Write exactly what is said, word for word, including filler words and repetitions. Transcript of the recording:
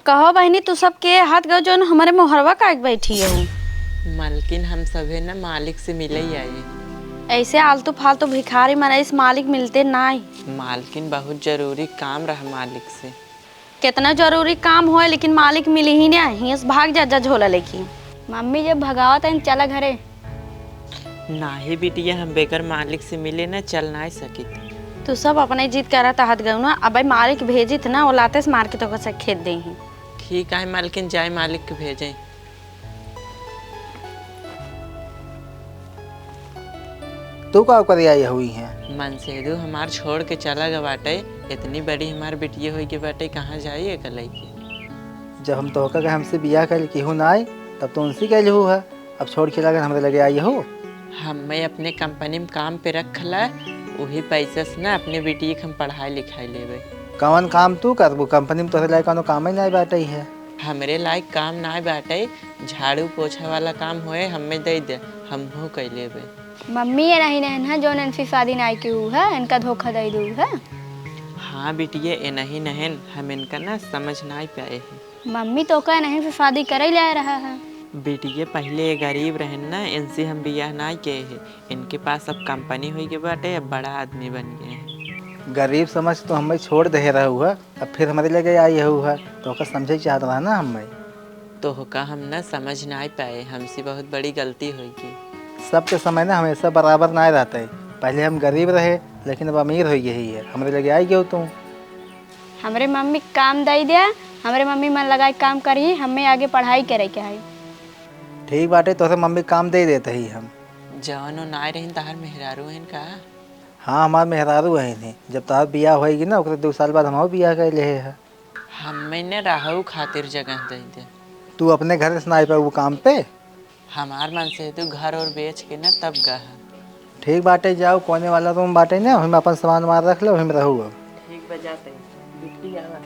कहो बहिनी, तू सब के हाथ गो जौन हमरे मोहरवा काहे के बैठी हो? मालकिन, हम सभे न मालिक से मिले ही आए। ऐसे आलतू फालतू भिखारी मनई से मालिक मिलते नाई। मालकिन, बहुत जरूरी काम रहा मालिक से। कितना जरूरी काम होए, लेकिन मालिक मिली ही ना, हियां से भाग जा, जा झोला लेके। मम्मी, जब भगावत है, चला घरे। नाही बिटिया, हम बेगर मालिक से मिले ना चल नाई सकित। तू सब अपने जिद करत हाथ गउना, अबे मालिक भेजित ना, वो लाते से मार के तोका से खेद देही। ठीक आहे मालकिन, जाए मालिक के भेजे। तू का करे आई हुई है? मनसेधु हमार छोड़ के चला गवा बाटे, इतनी बड़ी हमार बिटिया होई के बाटे, कहाँ जाई एका लइके? जब हम तोहका के हमसे बियाह कइल केहू ना आई, तब तो उनसे कइल हु है। अब छोड़ के लागन हमरे लगे आई हो। हमें अपने कंपनी में काम पे रखला, वही पैसा से ना अपने बिटिया के हम पढ़ाई लिखाई लेबे। कवन काम तू करबू? कंपनी में तोहरे लायक कौनो कामे नाय बाटे है। हमरे लायक काम नाय बाटे, झाड़ू पोछा वाला काम होए हमें दे दे, हम हो कइ लेबे। मम्मी, ये नहीं नहन है जौन इनसे शादी नाय की हु है, इनका धोखा दे दू है। हाँ बिटिया, ये नहीं नहन, हम इनका ना समझ नाय पाए हैं। मम्मी, तोका इनहीं से शादी करे ले रहा है। बिटिया, पहिले ये गरीब रहन ना, इनसे हम बियाह नाय किए हैं। इनके पास अब कंपनी होई के बाटे, अब बड़ा आदमी बन गए हैं। गरीब समझ तो हमें छोड़ दे रहू है, अब फिर हमरे लगे आई हु है, तोका समझे चाहत रहा ना हमें। तोहका हम ना समझ नाय पाए, हमसे बहुत बड़ी गलती होई गई। सबके समय ना हमेशा बराबर नाय रहते। पहिले हम गरीब रहे, लेकिन अब अमीर होई गई है, हमरे लगे आई गयो तू। हमरे मम्मी के काम दई दे, हमरे मम्मी मन लगाए काम करी, हमें आगे पढ़ाई करे के है। ठीक बाटे, तोहरे मम्मी के काम दे देते ही हम। जवन वो नाय रहीन, तहार मेहरारू हन का? हाँ, हमार मेहरारू हन ही। जब तोहार बियाह होएगी ना, ओकरे दो साल बाद हमारो बियाह कर ले है। हमें ने रहू खातिर जगह दे दे। तू अपने घर से ना आई पाऊ काम पे? हमार मनसेधु घर और बेच के ना तब गह। ठीक बाटे, जाओ, कोने वाला रूम बाटे ना, वही में अपन सामान वामान रख लो, वही में रहू अब। ठीक बा, जाते। बिट्टी आवा।